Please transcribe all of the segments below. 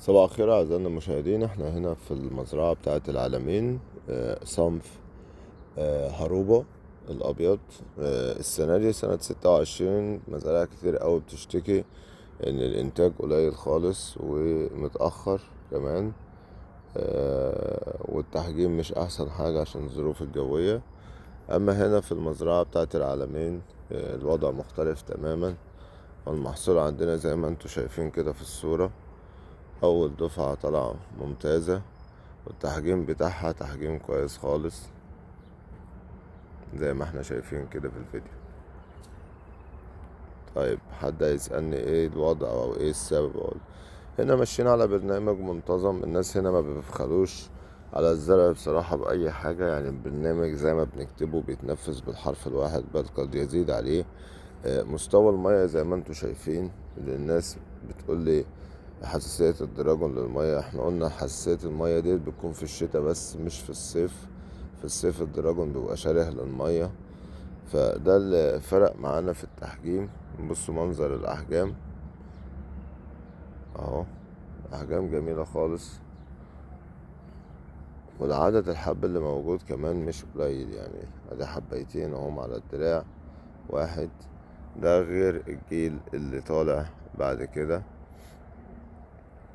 صباح الخير أعزائنا المشاهدين. احنا هنا في المزرعة بتاعة العلمين، صنف هاروبا الأبيض. السنة دي سنة 26 مزارع كتير قوي بتشتكي إن الإنتاج قليل خالص ومتأخر كمان، والتحجيم مش أحسن حاجة عشان الظروف الجوية. أما هنا في المزرعة بتاعة العلمين، الوضع مختلف تماما، والمحصول عندنا زي ما انتم شايفين كده في الصورة، أول دفعة طالعة ممتازة والتحجيم بتاعها تحجيم كويس خالص زي ما احنا شايفين كده في الفيديو. طيب حد هيسألني ايه الوضع او ايه السبب؟ اقول هنا ماشيين على برنامج منتظم، الناس هنا ما بيبخلوش على الزرع بصراحة بأي حاجة، البرنامج زي ما بنكتبه بيتنفذ بالحرف الواحد بل قد يزيد عليه. مستوى المية زي ما انتم شايفين، اللي الناس بتقول لي حساسية الدراجون للمية، احنا قلنا حساسية المية دي بتكون في الشتاء بس مش في الصيف. في الصيف الدراجون بيبقى شارح للمية، فده اللي فرق معانا في التحجيم. بصوا منظر الأحجام اهو، أحجام جميلة خالص، والعدد الحب اللي موجود كمان مش قليل، ادي حبيتين اهم على الدراع واحد، ده غير الجيل اللي طالع بعد كده،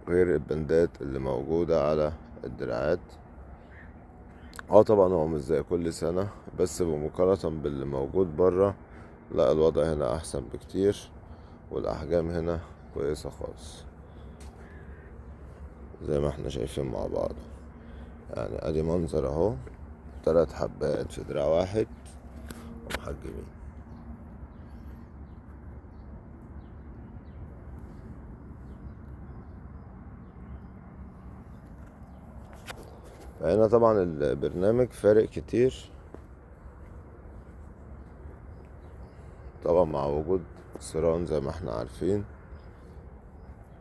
غير البندات اللي موجودة على الدراعات. طبعا هو مش زي كل سنة، بس بمقارنة باللي موجود برا لا الوضع هنا احسن بكتير، والاحجام هنا كويسة خالص زي ما احنا شايفين مع بعض. ادي منظر اهو، 3 حبات في دراع واحد ومحجمين. هنا طبعا البرنامج فارق كتير طبعا مع وجود سيران زي ما احنا عارفين،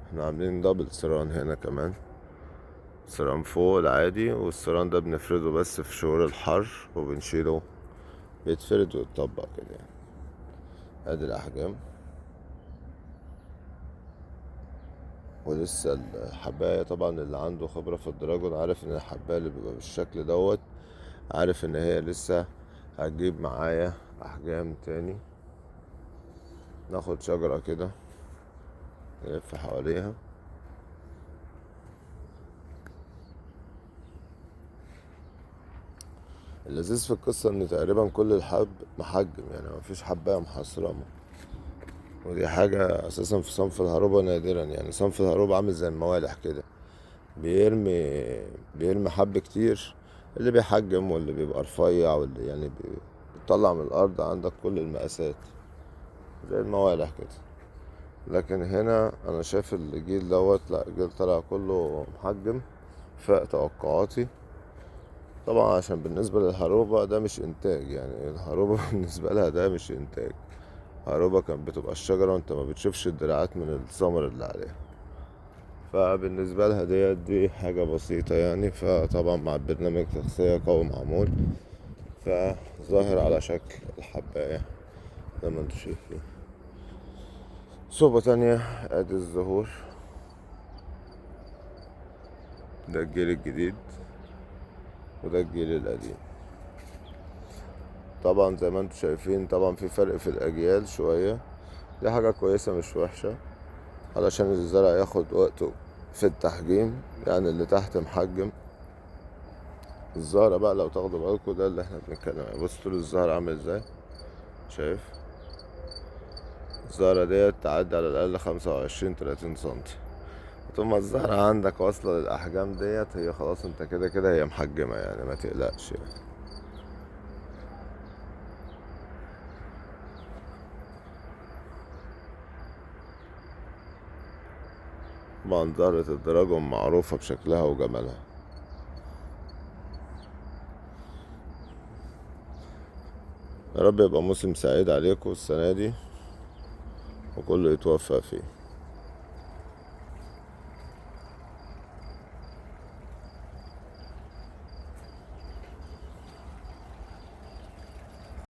احنا عاملين دبل سيران هنا كمان، سيران فوق العادي، والسيران ده بنفرده بس في شهور الحر وبنشيله، بيتفرد ويتطبق كده. ادي الاحجام، ولسه الحباية طبعا اللي عنده خبرة في الدراجون عارف ان الحباية اللي بيبقى بالشكل دوت، عارف ان هي لسه هتجيب معايا احجام تاني. ناخد شجرة كده نلف حواليها. اللذيذ في القصة ان تقريبا كل الحب محجم، مفيش حباية محصرمة، ودي حاجة اساسا في صنف الهروبة نادرا. صنف الهروبة عامل زي الموالح كده، بيرمي حب كتير، اللي بيحجم واللي بيبقى رفيع واللي بيطلع من الارض عندك كل المقاسات زي الموالح كده. لكن هنا انا شايف الجيل دوت لا، الجيل طلع كله محجم فاق توقعاتي. طبعا عشان بالنسبة للهروبة ده مش انتاج، الهروبة بالنسبة لها ده مش انتاج. هروبة كانت بتبقى الشجرة وانت ما بتشوفش الدراعات من الثمر اللي عليها، فبالنسبة لها دي حاجة بسيطة. فطبعا مع البرنامج تغذية قوي معمول، فظاهر على شكل الحباية زي ما انتم شايفين. صوبة تانية، ادي الزهور، ده الجيل الجديد وده الجيل القديم. طبعا زي ما انتم شايفين طبعا في فرق في الاجيال شوية، دي حاجة كويسة مش وحشة علشان الزرع ياخد وقته في التحجيم. اللي تحت محجم، الزهرة بقى لو تاخدوا بالكم ده اللي احنا بنتكلم عليه. بصوا طول الزهرة عامل ازاي، شايف الزهرة ديت تعدي على الأقل 25-30 سنتي. طول ما الزهرة عندك واصلة للأحجام ديت هي خلاص انت كده كده هي محجمة، ما تقلقش. طبعا زهرة الدراجون معروفة بشكلها وجمالها. يا رب يبقى موسم سعيد عليكم السنة دي وكله يتوفق فيه.